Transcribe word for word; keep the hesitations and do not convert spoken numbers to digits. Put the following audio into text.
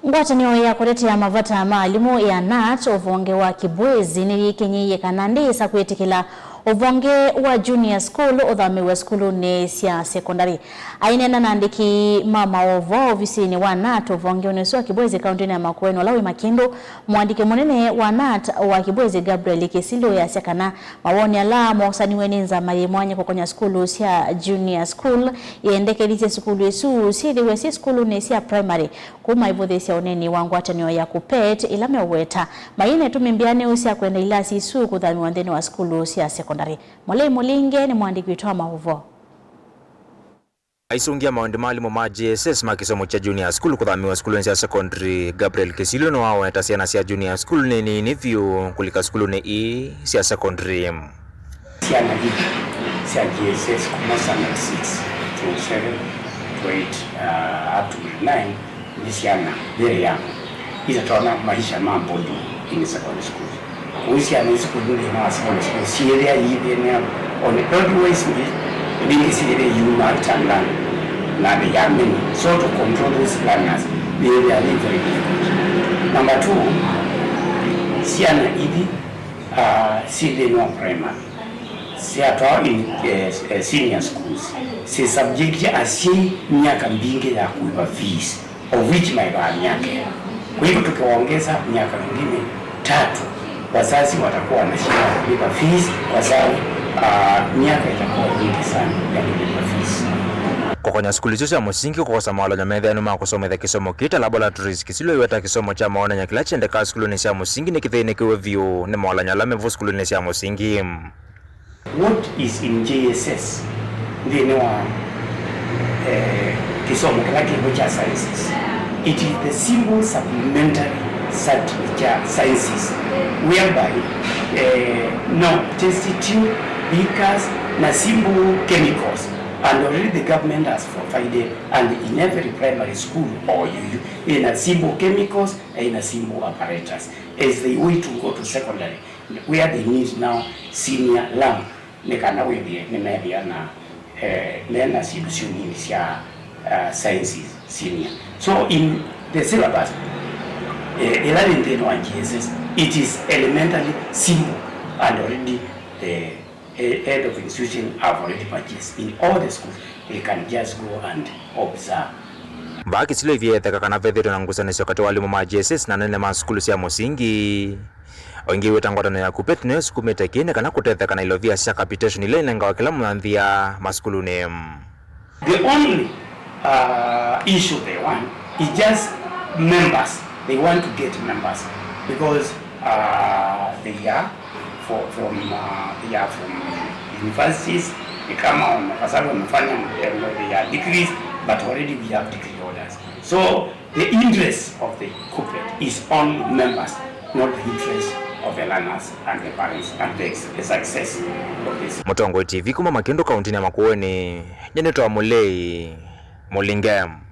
Ngwatanĩo ya kũtetea mavata ma alimũ ya nat ũvonge wa Kibwezi nĩyĩkinyĩie kana ndĩĩsa kwĩtĩkĩla ũvonge wa junior school ũthamĩwe sukulunĩ sya sekondari. Aineena na andĩki ma maũvoo ovisinĩ wa nat ũvongeonĩ ũsu wa Kibwezi kaũntĩnĩ ya Makueni ũla wĩ Makĩndũ, mũandĩki mũnene wa nat wa Kibwezi Gabriel Kĩsilũ easya kana mawoni ala mosaniw'e nĩ nzama yĩ mwanya kũkonya sukulu sya junior school yendekethisye sukulu isu syĩthĩwe syĩ sukulunĩ sya primary kuma ivũthĩĩsya ũneeni wa ngwatanĩo ya KUPPET ĩla meũweta mayĩna itumi mbĩanĩu sya kwenda ilasi isu kũthamĩwa nthĩnĩ wa sukulu sya sekondari. Molei Mũlinge nĩ mũandĩki witũ wa maũvoo. Aisũngĩa maũndũ ma alimũ ma J S S ma kĩsomo kya junior school kũthamĩwa sukulunĩ sya secondary, Gabriel Kĩsilũ nĩwaweta syana sya junior school nĩ nini vyũ kũlika sukulunĩ ii sya secondary. Syana ithi sya J S S kuma standard six to seven to eight, uh, up to grade nine, nĩ syana very young, itatona maisha ma boarding in secondary school. Kũu syana isu kũthi nthĩnĩ wa secondary school syĩthĩa iithĩnĩa on a health wise, mbingĩ syĩthĩa iuma kitandani, na they are many. So to control those learners, they are very difficult. Number two, syana ithi, uh, syĩ nthĩnĩ wa primary, syatwawa in, eh, eh, senior schools, syĩ subject asyai myaka mbingĩ ya kũĩva fees, of which maĩvaa myaka ĩna. Kwa hivyo tukiwaongeza miaka mingine tatu, wazazi watakuwa wanashindwa kulipa fees kwa sababu, ah, miaka itakuwa mingi sana ya kulipa fees. Kũkonya sukulu isu sya mũsingi kũkosa mawalany'o methĩanũ ma kũsomethya kĩsomo kĩĩ ta laboratories, Kĩsilũ aiweta kĩsomo kya maonany'a kĩla kyendekaa sukulunĩ sya mũsingi nĩkĩthĩnĩkĩwe vyũ nĩ mawalany'o ala me vo sukulunĩ sya mũsingi. What is in J S S nthĩnĩ wa, eh, kĩsomo kĩla kĩvo kya sciences? It is the simple supplementary subject kya sciences whereby, eh, no test tube, beakers, na simple chemicals, and already the government has provided, and in every primary school or U U, in a simple chemicals, in a simple apparatus, as they way to go to secondary, where they need now senior lamp, nĩ kana wĩthĩe nĩmethĩa na, eh, mena syĩndũ syũ nini sya, uh, sciences senior. So in the syllabus, eh, ĩla yĩ nthĩnĩ wa J S S, it is elementally simple and already the, eh, head of institution have already purchased in all the schools. They can just go and observe. Vaa Kĩsilũ aivyetheka kana vethĩĩtwe na ngusanĩsyo katĩ wa alimũ ma J S S na anene ma sukulu sya mũsingi. O ĩngĩ aiweta ngwatanĩo ya KUPPET nĩyo ĩsukumĩte kĩĩ nĩ kana kũtetheka na ilovia sya capitation ila inengawa kĩla mũanthĩa masukulunĩ. The only, uh, issue they want is just members. They want to get members because, uh, they are for, from, uh, they are from universities. Ni kama wamepasana, wamefanya, eh, their degrees, but already we have degree holders. So the interest of the KUPPET is only members, not the interest of the learners and the parents and the, the success of this. Mũtongoi T V kuma Makĩndũ kaũntĩnĩ ya Makueni, nyenetwa Mũlei Mũlinge.